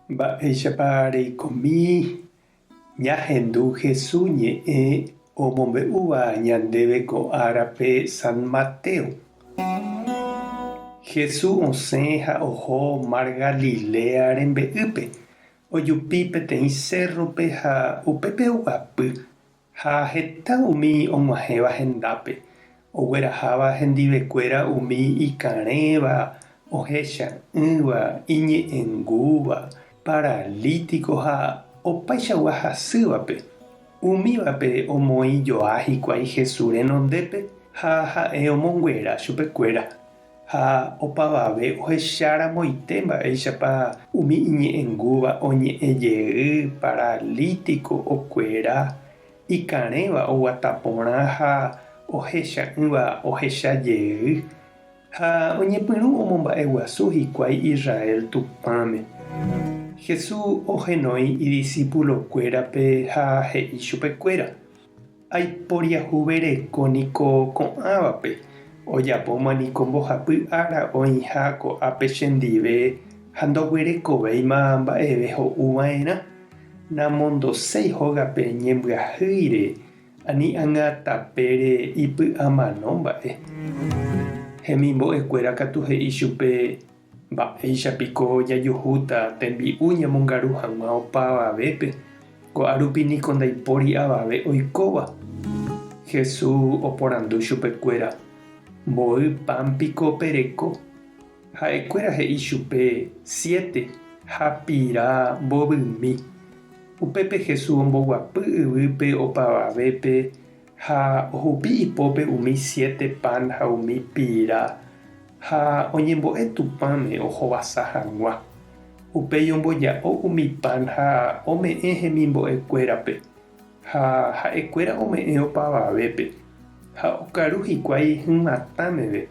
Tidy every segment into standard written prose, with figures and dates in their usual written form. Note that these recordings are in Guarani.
Mba'éichapa reikomi ñahendu Hesu ñe'ẽ omombe'úva ñandéve ko árape San Mateo? Hesu osẽ ha oho Mar Galilea rembe'ýpe, ojupi peteĩ sérrope ha upépe oguapy Ha heta umi og̃uahẽva hendápe, ogueraháva hendivekuéra umi ikarẽva, ohecha'ỹva, iñe'ẽngúva, paralítiko ha opaichagua hasývape. Umívape omoĩ joa hikuái Jesús renondépe ha ha'e omonguera chupekuéra. Ha opavave ohecharamoite mba'éichapa umi iñe'ẽngúva oñe'ẽ jey, paralítiko okuera, ikarẽva oguata porã ha ohecha'ỹva ohecha jey, ha oñepyrũ omomba'eguasu hikuái Israel Tupãme. Jesús ohenói idisípulokuérape ha he'i chupekuéra. Aiporiahuvereko niko ko'ãvape, ojapóma niko mbohapy ára oĩha ko'ápe chendive ha ndoguerekovéima mba'eve ho'u va'erã. Namondoséi hógape ñembyahýire, ani ág̃a tapére ipy'amano mba'e. Hemimbo'ekuéra katu he'i chupe, Mba'éicha piko jajuhúta tembi'u ñamongaru hag̃ua opavavépe? Ko'árupi niko ndaipóri avave oikóva. Jesús oporandu chupekuéra, Mboy pan piko pereko? Ha'ekuéra he'i chupe, Siete, ha pira mbovymi. Upépe Jesús omboguapy yvýpe opavavépe ha ohupi ipópe umi siete pan ha umi pira, ha oñembo'e Tupãme ohovasa hag̃ua. Upéi omboja'o umi pan ha ome'ẽ hemimbo'ekuérape, ha ha'ekuéra ome'ẽ opavavépe, ha okaru hikuái hymatã meve,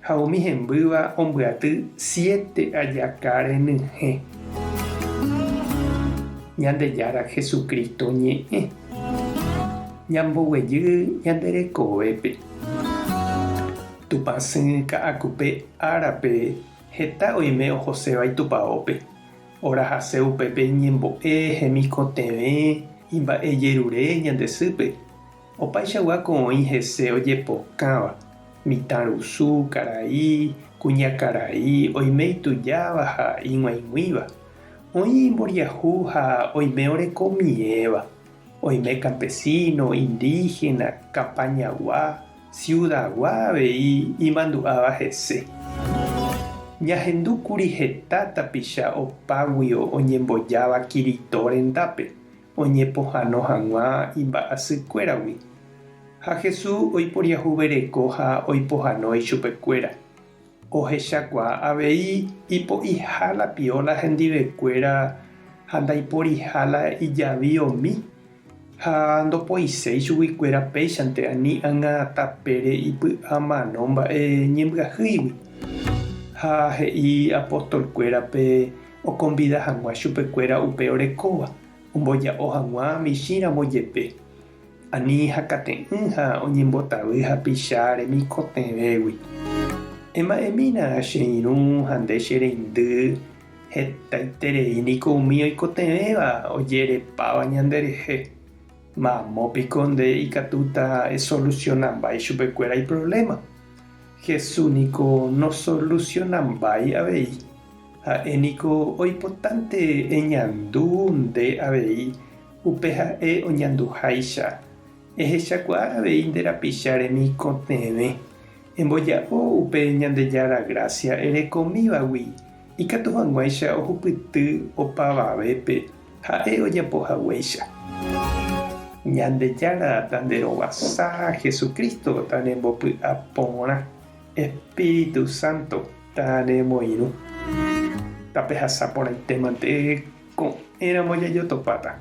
ha umi hembýva ombyaty siete ajaka renyhẽ. Ñandejára Jesucristo ñe'ẽ. Ñamboguejy ñande rekovépe. Tupãsy Ka'akupe árape heta oime ohoséva itupaópe. Orahase upépe iñembo'e, hemikotevẽ, imba'ejerure ñande sýpe. Opaichagua ko oĩ hese ojepokãva, mitã rusu, karai, kuñakarai, oime itujáva ha ig̃uaig̃uíva. Oĩ imboriahu ha oime orekomiéva. Oime campesino, indígena, campañagua, ciudagua avei imandu'áva hese. Ñahendúkuri heta tapicha opáguio oñembojáva Kirito rendápe oñepohãno hag̃ua imba'asykuéragui. Ha Jesús oiporiahuvereko ha oipohãno ichupekuéra. Ohechakuaa avei ipo'iha la pióla hendivekuéra ha ndaiporiha la ijaviomi, ha ndopoiséi chuguikuéra péichante ani ág̃a tapére ipy'amano mba'e ñembyahýigui. Ha he'i apostolkuérape okonvida hag̃ua chupekuéra upe orekóva, omboja'o hag̃ua michĩramo jepe, Ani hakate'ỹ ha oñembotavy hapicha remikotevẽgui. Ema'ẽmína che irũ ha nde che reindy, hetaiterei niko umi oikotevẽva ojerepáva ñanderehe. Mamo piko nde ikatúta esolusionambái chupekuéra iprovléma? Jesús niko nosolusionambái avei. Ha'e niko oipotánte eñandu nde avei Upe ha'e oñanduháicha, ehechakuaa avei nde rapicha remikotevẽ, emboja'o upe Ñandejára grásia erekomívagui ikatu hag̃uáicha ohupyty opavavépe ha'e ojapo haguéicha. Ñandejára tanderovasa, Jesucristo tanembopy'a porã, Espíritu Santo tanemoirũ. Tapehasa porãitémante Ko'ẽramo jajotopáta.